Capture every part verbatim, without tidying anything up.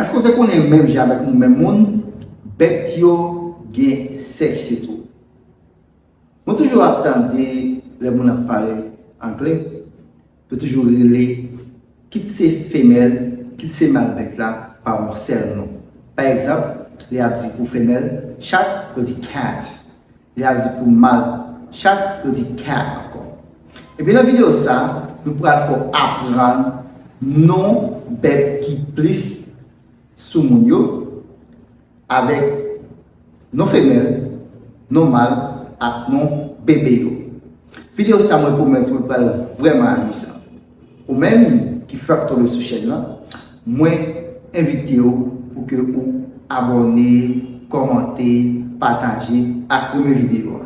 Èske w te konnen menm jan avèk nou menm moun, bèt yo gen sèks yo tou? Mwen toujou ap tande lè moun ap pale anglè, yo toujou rele kit se femèl, kit se mal bèt la pa yon sèl non. Pa egzanp, lè y ap di pou femèl chat, yo di cat. Lè y ap di pou mal chat, yo di cat ankò. Epi nan videyo sa, nou pral fè w aprann non bèt ki plis sou moun yo, avèk non femèl, non mal ak non bebe yo. Videyo sa mwen pwomèt ou l pral vrèman amizan. Ou menm ki fèk tonbe sou chèn nan, mwen envite w pou ke ou abòne, kòmante, pataje ak renmen videyo a.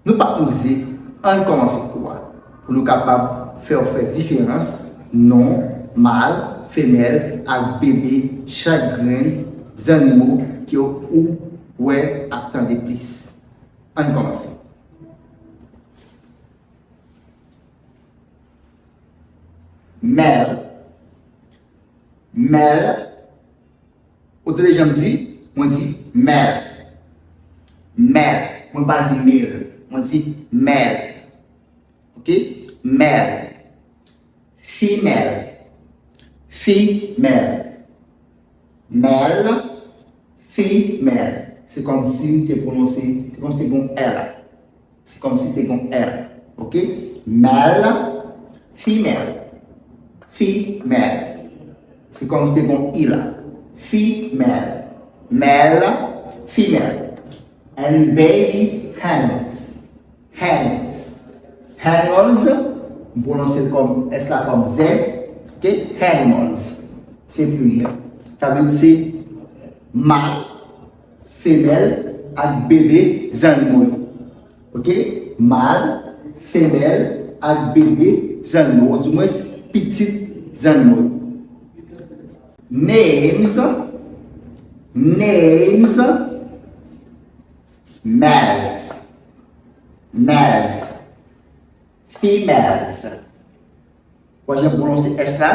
Nou p ap mize, ann kòmanse kou a pou nou kapab fè w fè diferans non mal, femèl ak bebe chak grenn zannimo ke ou wè ap tande plis. Ann kòmanse. Mèl. Mèl. Ou tande jan m di? Mwen di mèl. Mèl. Mwen pa di mil. Mwen di mèl. Oke? Mèl. Fimèl. Fimèl. Mèl. Fimèl. Se kòmsi m te pwononse, se kòmsi gen yon L. Se kòmsi te gen yon L. Oke? Mèl. Fimèl. Fimèl. Se kòmsi te gen yon I la. Fimèl. Mèl. Fimèl. And baby animals. Animals. Animals, m pwononse l kòm S la kòm Z. Oke? Animals. Se pliryèl. Sa vle di se mal, femèl ak bebe zannimo yo. Oke? Mal, femèl ak bebe zannimo yo, oudimwens pitit zannimo yo. Names. Names. Males. Males. Females. Wè jan m pwononse S la?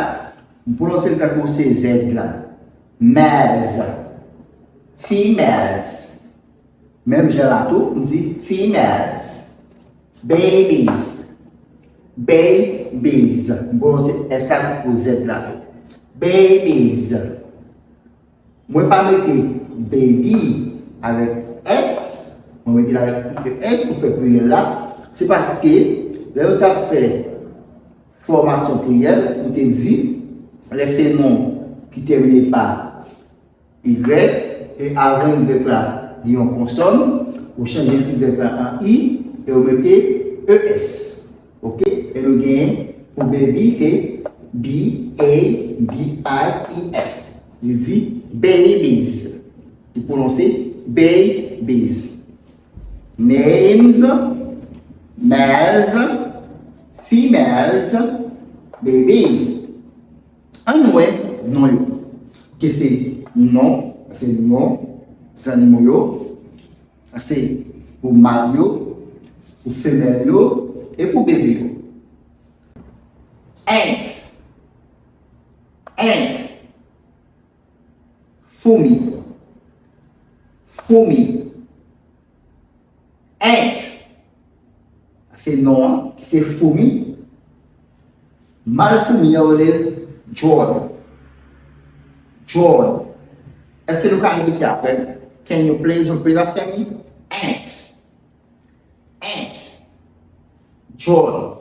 M pwononse l tankou se Z la. Males. Females. Menm jan la tou, m di females. Babies. Babies. M pwononse S la tankou Z la tou. Babies. Mwen pa mete baby avèk S, mwen mete l avèk I E S pou fè pliryèl la. Se paske lè yo t ap fè fòmasyon pliryèl, yo te di, lè se non ki tèmine pa Y, e avan Y la, gen yon konsòn, ou chanje Y la an I, e ou mete E S. Oke? E nou genyen pou baby, se B A B I E S. Li di babies. Li pwononse babies. Names, males, females, babies. Ann wè non yo. Ke se non, se non zannimo yo. Se pou mal yo, pou femèl yo, e pou bebe yo. Ant. Ant. Foumi. Foumi. Ant. Se non an, ki se foumi. Mal foumi an, yo rele l drone. Drone. Èske nou ka repete apre m? Can you please repeat after me? Ant. Ant. Drone.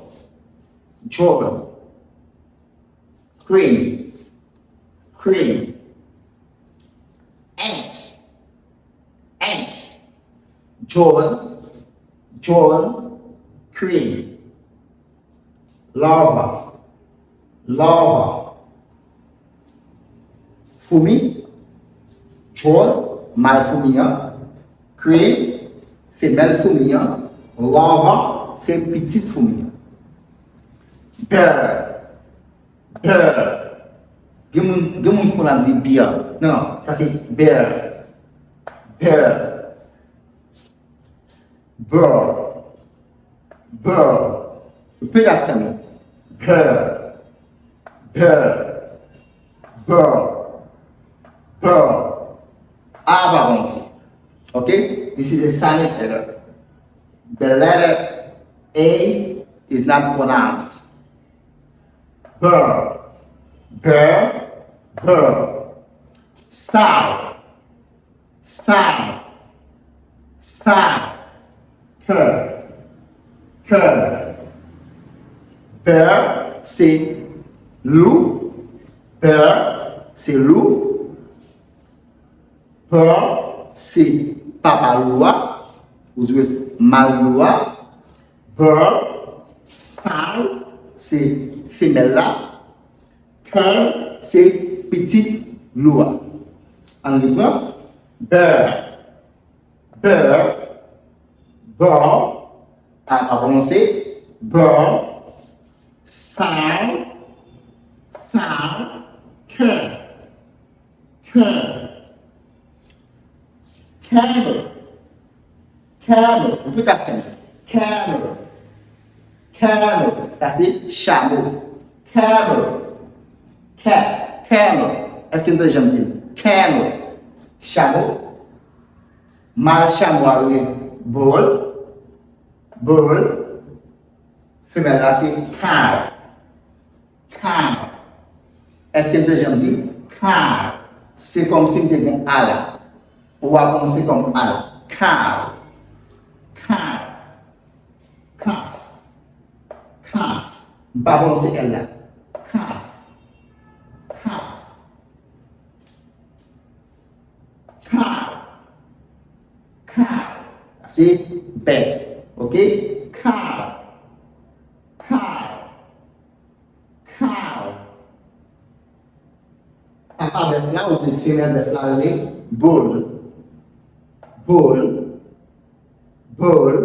Drone. Crane. Crane. Ant. Ant. Drone. Drone. Crane. Larva. Larva. Foumi. Drone, mal foumi an. Crane, femèl foumi an. Larva, se pitit foumi an. Bear. Bear. Gen moun, gen moun ki konn ap di beer. Non, non, sa se bear. Bear. Burr. Burr. Repeat after me. Burr. Burr. Burr. Bird. A pa pwononse. Ok? This is a silent letter. The letter A is not pronounced. Bird. Bird. Bird. Sow. Sow. Sow. Cur. Cur. Bear se lou. Bear se lou. Bird se papa lou a, oudwes mal lou a. Bird, sow se femèl la. Cur se pitit lou a. Ann reprann. Bird, bird, bird, a, a pwononse, bird, sow, sow, cur, cur, camel, camel, ripit after me, camel, camel, sa se chamo, camel, ca-, camel, èske nou te janm di l? Camel, chamo, mal chamo a rele bull, bull, femèl la se cow, cow. Èske m te janm di cow? Se kòmsi m te gen a la. Ou a pwononse kòm a la. Cow. Cow. Calf. Calf. M pa pwononse L la. Calf. Calf. Cow. Cow. Sa se bèf. Ok? Cow. Cow. Cow. Papa bèf la, oubyen femèl bèf la, rele bull. Bull. Bull.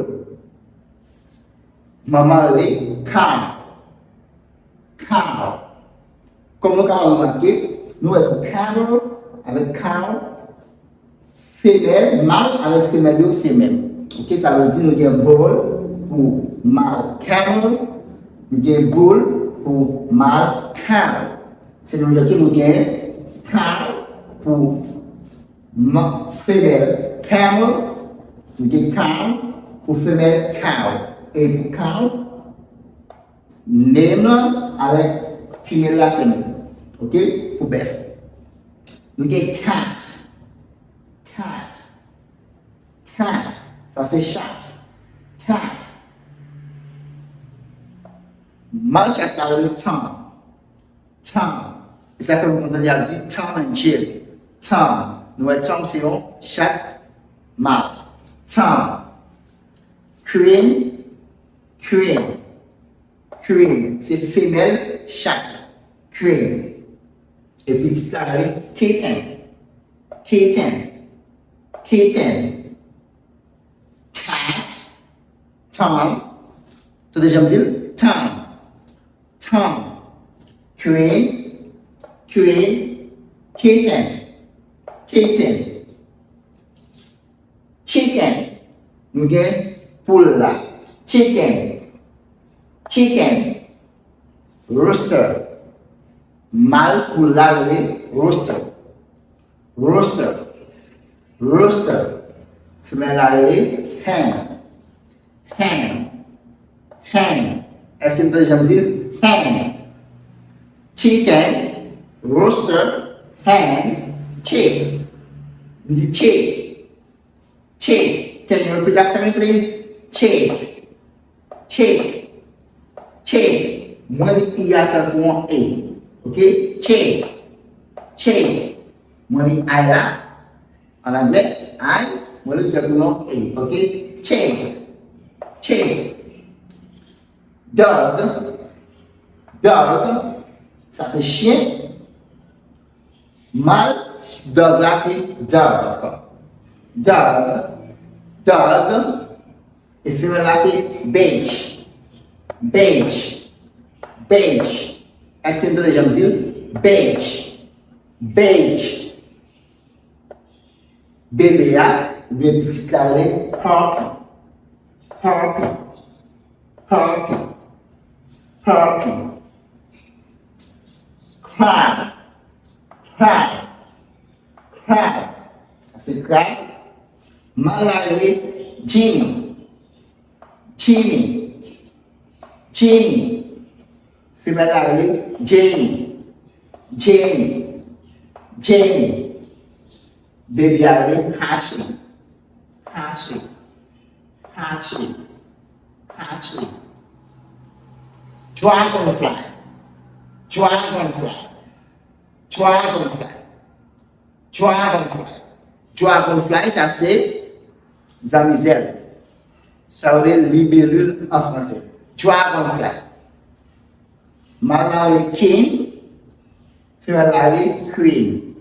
Manman rele cow. Cow. Kòm nou kapab remake, nou wè tou camel avèk cow, femèl, mal avèk femèl yo se menm. Ok, sa vle di nou gen bull pou mal camel, nou gen bull pou mal cow. Se menm jan tou nou gen cow pou ma-, femèl camel, nou gen cow pou femèl cow. E pou cow, name lan avèk female la se menm. Ok? Pou bèf. Nou gen cat. Cat. Cat. Sa se chat. Cat. Mal chat la rele Tom. Tom. E sa fè nou konn tande y ap di Tom and Jerry. Tom. Nou wè Tom se yon chat mal. Tom. Crane. Crane. Crane. Se femèl chat la. Crane. E pitit la rele kitten. Kitten. Kitten. Cat. Tom. Tande jan m di l? Tom. Tom. Crane. Crane. Kitten. Kitten. Chicken. Nou gen poul la. Chicken. Chicken. Rooster. Mal poul la rele rooster. Rooster. Rooster. Femèl la rele hen. Hen. Hen. Èske nou te janm di l? Hen. Chicken, rooster, hen, chick. M di chick. Chick. Can you repeat after me, please? Chick. Chick. Chick. Mwen li i a tankou yon e. Ok? Chick. Chick. Mwen li I la. An anglè, I, mwen li tankou yon e. Ok? Chick. Chick. Dog. Dog. Sa se chen. Mal dog la se dog ankò. Dog. Dog. E femèl la se bitch. Bitch. Bitch. Èske nou te janm di l? Bitch. Bitch. Bebe a, oubyen pitit la rele puppy. Puppy. Puppy. Puppy. Crab. Crab. Crab. Sa se krab. Mâl la rele Jimmy. Jimmy. Jimmy. Femèl la rele Jenny. Jenny. Jenny. Baby a rele Hatchling. Hatchling. Hatchling. Hatchling. Dragonfly. Dragonfly. Dragonfly. Dragonfly. Dragonfly, sa se zanmi zèb. Sa yo rele libellule an fransè. Dragonfly. Mâl la rele king, femèl la rele queen.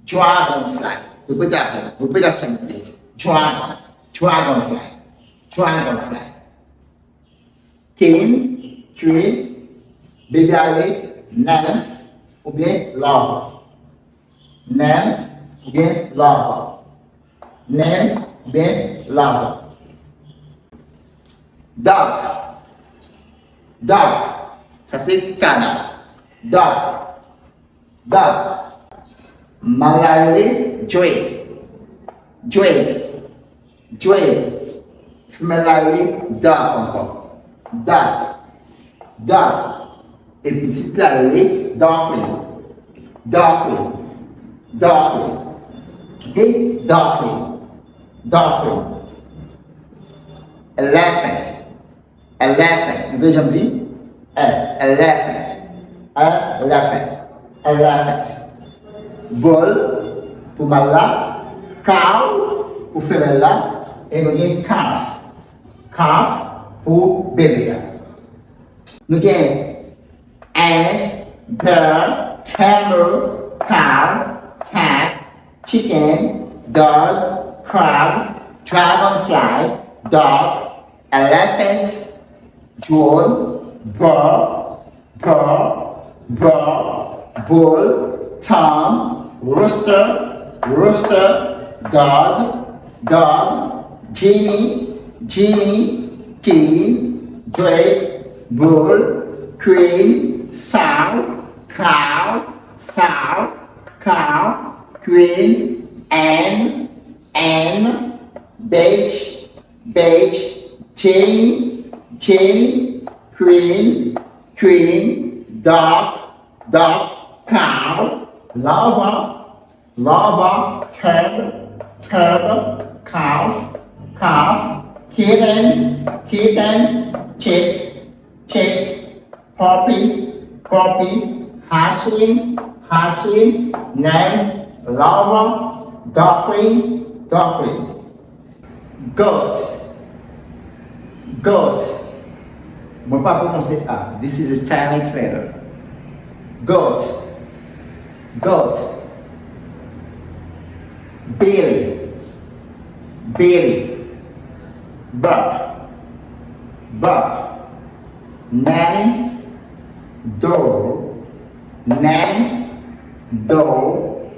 Dragonfly. Repete apre mwen. Repete after me, please. Dragon. Dragonfly. Dragonfly. King, queen, baby a rele nymph oubyen larva. Nymph oubyen larva. Nymph oubyen larva. Duck. Duck. Sa se kana. Duck. Duck. Mâl la rele drake. Drake. Drake. Femèl la rele duck ankò. Duck. Duck. E pitit la rele duckling. Duckling. Duckling. Ok? Duckling. Duckling. Elephant. Elephant. Nou te janm di? E, elephant. Elephant. Elephant. Bull pou mâl la. Cow pou femèl la. E nou gen calf. Calf pou bebe a. Nou gen ant, bear, camel, cow, cat, chicken, dog, crab, dragonfly, duck, elephant, drone, bird, bird, bird, bull, tom, rooster, rooster, dog, dog, Jimmy, Jimmy, king, drake, bull, queen, sow, cow, sow, cow, queen, hen, hen, bitch, bitch, Jenny, Jenny, queen, queen, duck, duck, cow, larva, larva, cub, cub, calf, calf, kitten, kitten, chick, chick, puppy, puppy, hatchling, hatchling, nymph, larva, duckling, duckling. Goat. Goat. Mwen pa pwononse a. This is a silent letter. Goat. Goat. Billy. Billy. Buck. Buck. Nanny. Doll. Nanny. Doll.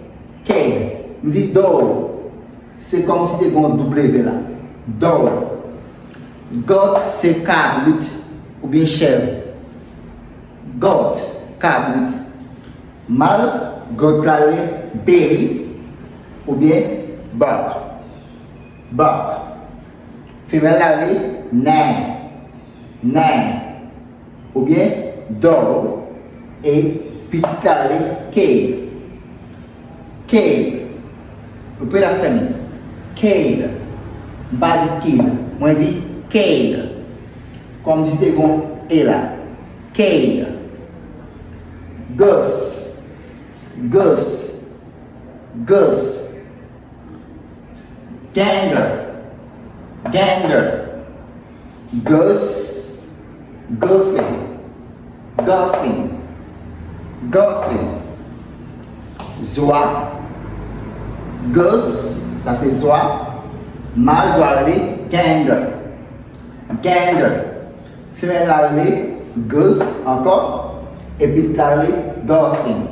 Kid. M di doll. Se kòmsi te gen yon W la. Doll. Goat se kabrit oubyen chèv. Goat, kabrit. Mâl goat la rele Billy oubyen Buck. Buck. Femèl la rele Nanny. Nanny. Oubyen Doll. E pitit la rele Kid. Kid. Repete after me. Kid. M pa di kid. Mwen di kid. Kòmsi te gen yon E la. Kid. Goose. Goose. Goose. Gander. Gander. Goose. Gosling. Gosling. Gosling. Zwa. Goose. Sa se zwa. Mâl zwa rele gander. Gander. Femèl la rele goose ankò. E pitit la rele gosling.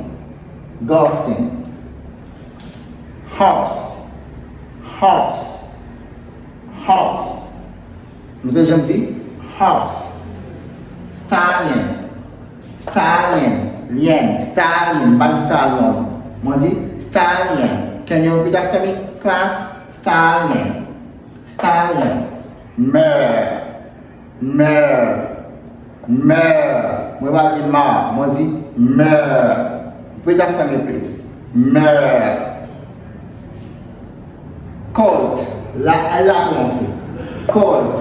Gosling. Horse. Horse. Horse. Nou te janm di horse. Stallion. Stallion. Lyen. Stallion. M pa di stalyon. Mwen di Stallion. Can you repeat after me, class? Stallion. Stallion. Mare. Mare. Mare. Mwen pa di ma, mwen di mare. Repeat after me, please. Mare. Colt. La, L la pwononse. Colt.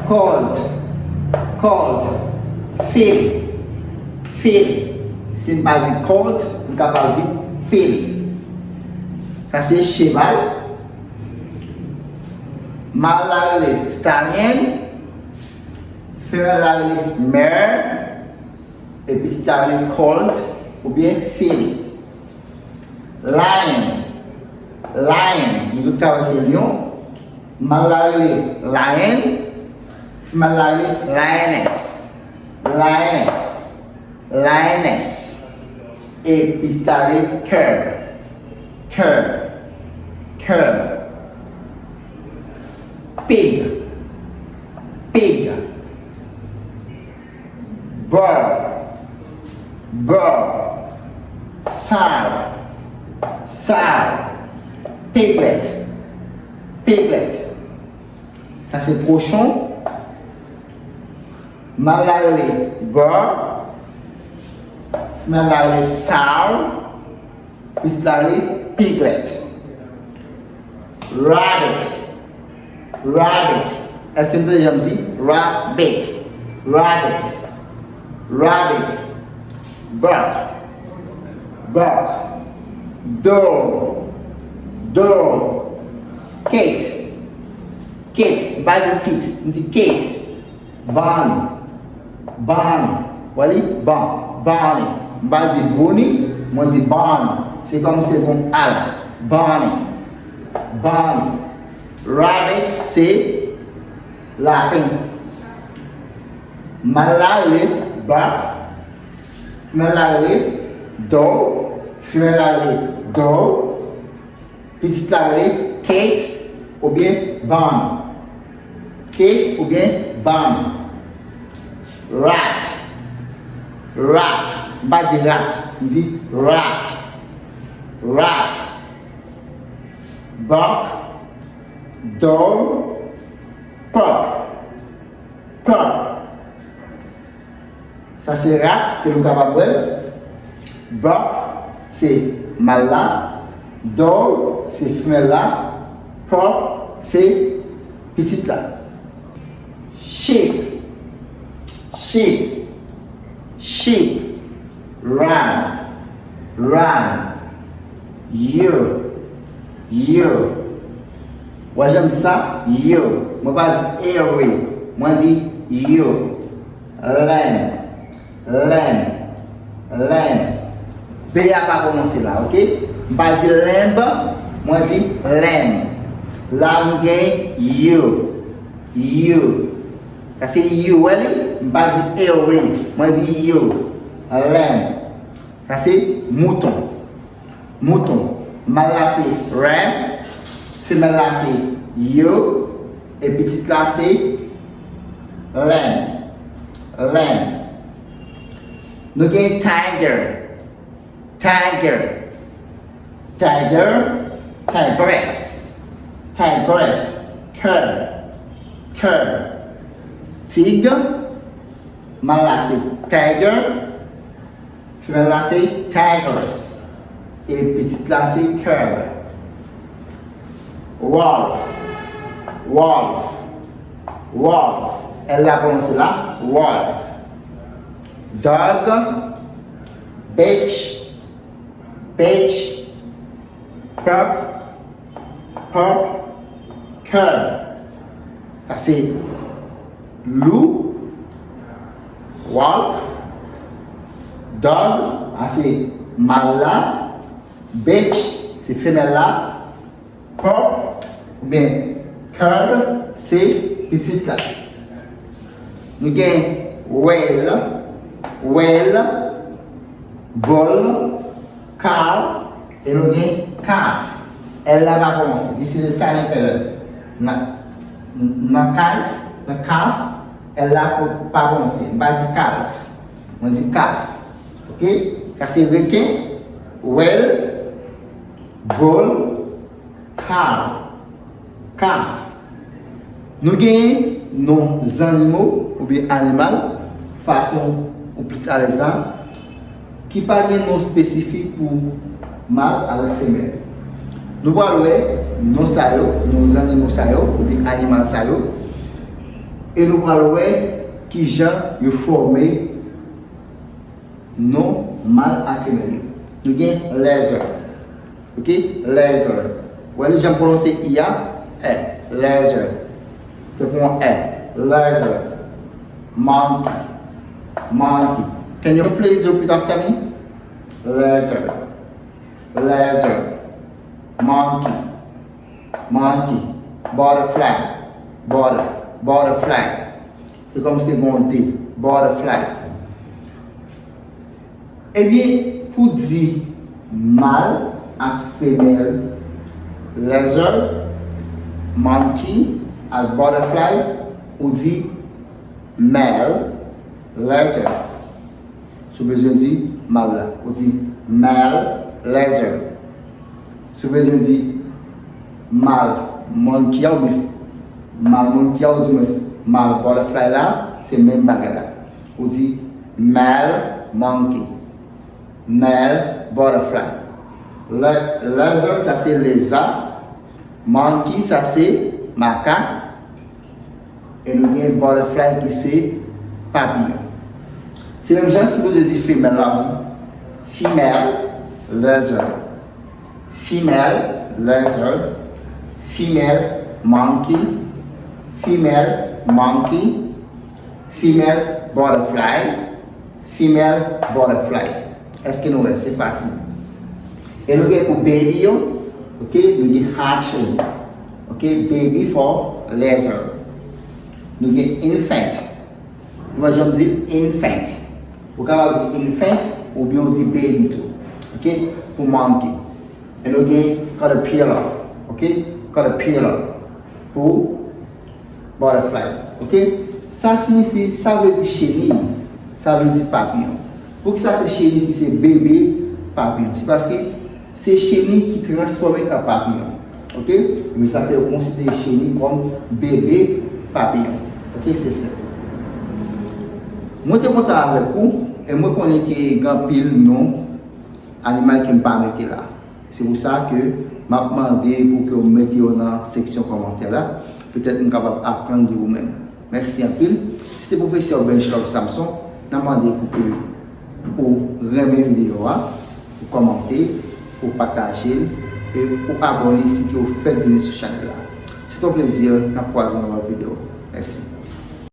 Colt. Colt. Filly. Filly. Si m pa di colt, m kapab di filly. Sa se cheval. Mal la rele stallion. Femèl la rele mare. E pitit la rele colt oubyen filly. Lion. Lion. Nou tout ka wè se lyon. Mal la rele lion. Femèl la rele lioness. Lioness. Lioness. E pitit la rele cub. Cub. Cub. Pig. Pig. Bull. Bull. Sow. Sow. Piglet. Piglet. Sa se kochon. Mal la rele bull. Femèl la rele sow. Pitit la rele piglet. Rabbit. Rabbit. Èske nou te janm di rabbit? Rabbit. Rabbit. Buck. Buck. Dog. Dog. Cat. Cat. M pa di kit, m di cat. Barney. Barney. Wè li? Ban. Barney. M pa di Bruni, mwen di Barney. Se kòm se gon al. Barney. Barney. Rabbit se lapen. Mal la rele buck. Femèl la rele doe. Femèl la rele doe. Pitit la rele Kate oubyen Bonnie. Kate oubyen Bonnie. Rat. Rat. M pa di rat. M di rat. Rat. Buck. Dog. Pup. Pup. Sa se rat ke nou kapab wè. Buck se mal la. Dog se femèl la. Pup se pitit la. Sheep. Sheep. Sheep. Ram. Ram. Ewe. Ewe. Wè jan m sa? Ewe. Mwen pa di ewe. Mwen di ewe. Lamb. Lamb. Lamb. B a pa pwononse la, oke? M pa di lamb, mwen di lamb. La nou gen ewe. Ewe. Sa se ewe, wè li? M pa di ewe. Mwen di ewe. Lamb. Sa se mouton. Mouton. Mal la se ram, femèl la se ewe, e pitit la se lamb. Lamb. Nou gen tiger. Tiger. Tiger. Tigress. Tigress. Cub. Cub. Tig. Mal la se tiger. Femèl la se tigress. E pitit la se cub. Wolf. Wolf. Wolf. L la pwononse la. Wolf. Dog. Bitch. Bitch. Pup. Pup. Cub. Sa se lou. Wolf. Dog. Sa se mal la. Bitch se femèl la. Pup oubyen cub se pitit la. Nou gen whale, whale, bull, cow, e nou gen calf. L la pa pwononse. This is a silent L. Nan, nan calf, nan calf, L la pa pwononse. M pa di calf. Mwen di calf. Oke? Sa se reken, whale, Bull, cow, calf. Nou genyen non zannimo oubyen animal, fason ou plis alèz la, ki pa gen non espesifik pou mal avèk femèl. Nou pral wè non sa yo, non zannimo sa yo, oubyen animal sa yo, e nou pral wè kijan yo fòme non mal ak femèl yo. Nou gen lizard. Ok? Lizard. Wè li jan pwononse i a? E. Lizard. Te pran e. Lizard. Monkey. Monkey. Can you please repeat after me? Lizard. Lizard. Monkey. Monkey. Butterfly. Butter. Butterfly. Se kòm se gon de. Butterfly. Ebyen, pou di mal ak femèl lizard, monkey ak butterfly, ou di male lizard. Si w bezwen di mal la, ou di male lizard. Si w bezwen di mal monkey a, oubyen mal monkey a, oubyen mal butterfly la, se menm bagay la. Ou di male monkey, male butterfly. Lizard, sa se leza. Monkey, sa se makak. E nou gen butterfly ki se papiyon. Se menm jan si w bezwen di female la, ou di female lizard, female lizard, female monkey, female monkey, female butterfly, female butterfly. Èske nou wè? Se fasil. E nou gen pou baby yo, ok, nou gen hatchling. Ok, baby for lizard. Nou gen infant. Nou pa janm di infant. Ou kapab di infant oubyen ou di baby tou. Ok, pou monkey. E nou gen caterpillar. Ok, caterpillar pou butterfly. Ok, sa siyifi, sa vle di cheni, sa vle di papiyon. Poukisa se cheni ki se bebe papiyon? Se paske se cheni ki transfòme an papiyon. Ok, men sa fè yo konsidere cheni kòm bebe papiyon. Ok, se senp. Mwen te kontan avèk ou e mwen konnen ke gen anpil non animal ke m pa mete la. Se pou sa ke m ap mande pou ke w mete yo nan seksyon kòmantè la. Petèt m kapab aprann de ou menm. Mèsi anpil. Se te pwofesè Benjlove Samson. N ap mande pou ke ou renmen videyo a, ou kòmante, ou pataje l e ou abòne si ke ou fèk vini sou chanèl la. Se te yon plezi, n ap kwaze nan yon lòt videyo. Mèsi.